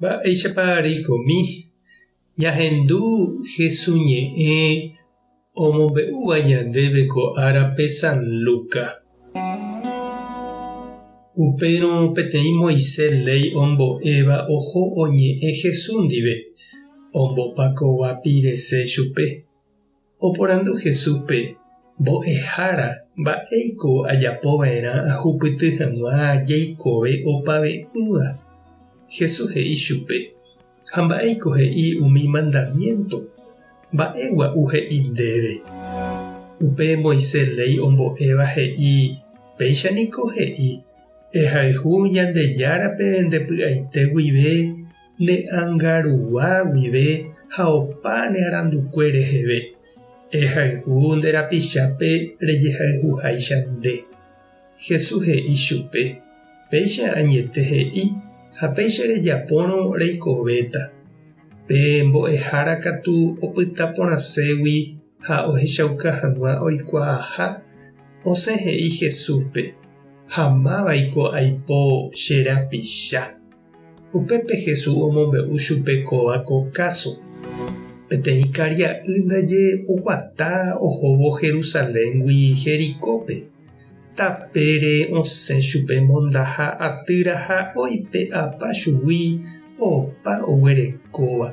Mba'éichapa reikomi ñahendu Hesu ñe'ẽ omombe'úva ñandéve ko árape San Lucas? Upérõ peteĩ Moisés léi ombo'éva oho oñe'ẽ Hesu ndive, ombopakova pirese chupe. Oporandu Jesúspe, Mbo'ehára, mba'éiko ajapova'erã ahupyty hag̃ua jeikove opave'ỹva? Jesús he'i chupe, Ha mba'éiko he'i umi mandamiénto? Mba'e gua'u he'i ndéve? Upe Moisés léi ombo'éva he'i, Péicha niko he'i, Ehayhu Ñandejárape nde py'aite guive, Ne ánga rugua guive ha opa ne arandukue reheve, ehayhu nde rapichápe rejehayhuháicha nde. Jesús he'i chupe, Péicha añete he'i, ha péicha rejapórõ reikovéta. Pe mbo'ehára katu opyta porãségui ha ohechauka hag̃ua oikuaaha, osẽ he'i Jesúspe, Ha mávaiko aipo che rapicha? Upépe Jesús omombe'u chupe kóva ko káso. Peteĩ karia'y ndaje oguata ohóvo Jerusaléngui Jericópe. Tapére osẽ chupe mondaha atýra ha oipe'apa chugui opa oguerekóva.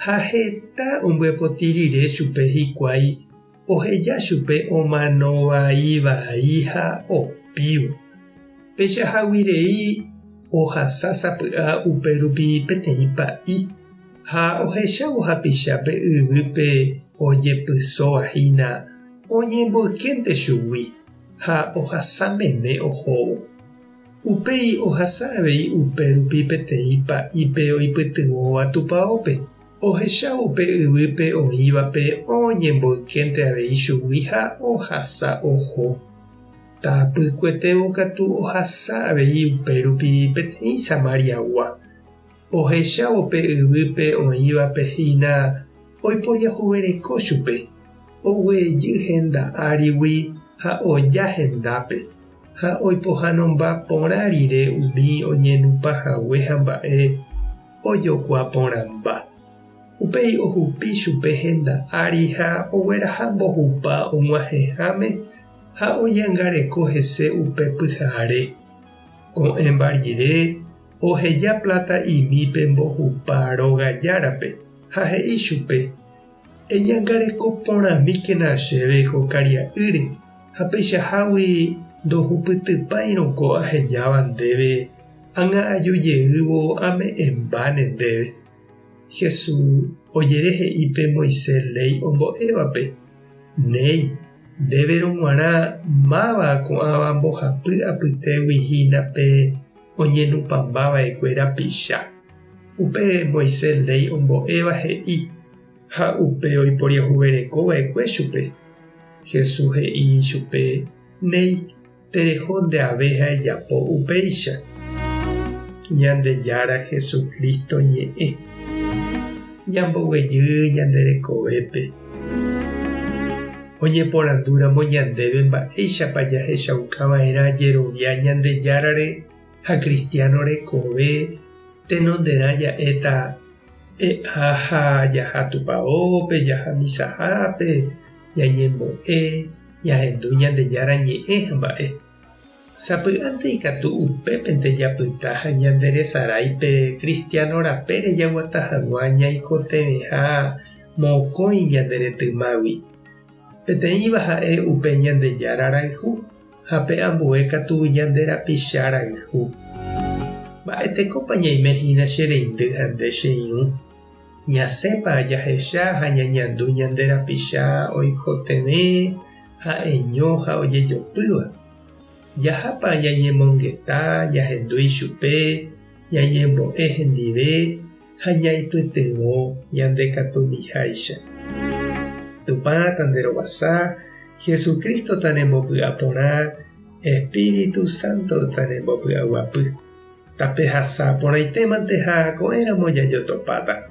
Ha heta ombyepoti rire chupe hikuái oheja chupe omano vai vai ha opívo. Peichahágui rei ohasa sapy'a upérupi peteĩ pa'i, ha ohechávo hapichápe yvýpe ojepysóva hína oñemboykénte chugui ha ohasa meme ohóvo. Upéi ohasa avei upérupi peteĩ pa'ípe oipytyvõva tupaópe, ohechávo pe yvýpe oĩvape oñemboykénte avei chugui ha ohasa oho. Tapykuetévo katu ohasa avei upérupi peteĩ Samariagua. Ohechávo pe yvýpe oĩvape hína oiporiahuvereko chupe, oguejy henda árigui ha oja hendápe, ha oipohãnomba porã rire umi oñenupã hague ha mba'e ojokua porãmba. Upéi ohupi chupe henda ári ha ogueraha mbohupa og̃uahẽháme ha oñangareko hese upe pyhare. Ko'ẽmba rire, oheja pláta imi pe mbohupa róga járape, ha he'i chupe, Eñangareko porãmíkena chéve ko karia'ýre, ha peichahágui ndohupytypáirõ ko ahejáva ndéve, ág̃a aju jeývo ame'ẽmbáne ndéve. Jesús ojere he'i pe Moisés léi ombo'évape, Néi, ndéverõ g̃uarã máva ko'ãva mbohapy apytégui hína pe oñenupãmba va'ekue rapicha. Upe Moisés léi ombo'éva he'i, ha upe oiporiahuvereko va'ekue chupe. Jesús he'i chupe, Néi, Tereho nde ave ha ejapo upéicha. Ñandejára Jesucristo ñe'ẽ. Ñamboguejy ñande rekovépe. Oñeporandúramo ñandéve mba'éichapa jahechauka va'erã jerovia Ñandejárare ha cristiano rekove tenonderã ja'éta, E'a ha jaha tupaópe, jaha misahápe, ñañembo'e, ñahendu Ñandejára ñe'ẽ ha mba'e. Sapy'ánte ikatu upépente japyta ha ñanderesarái pe kristiáno rapére jaguata hag̃ua ñaikotevẽha mokõi ñande retymágui. Peteĩva ha'e upe Ñandejára rayhu ha pe ambue katu ñande rapicha rayhu. Mba'etekópa ñaime hína che reindy ha nde che irũ? Ñasẽpa jahecha ha ñañandu ñande rapicha oikotevẽ, ha'eño ha ojejopýva? Jahápa ñañemongeta, ñahendu ichupe, ñañembo'e hendive ha ñaipytyvõ ñandekatumiháicha? Tupã tanderovasa, Jesucristo tanembopy'aporã, Espíritu Santo tanembopy'aguapy. Tapehasa porãitémante ha ko'ẽramo jajotopáta.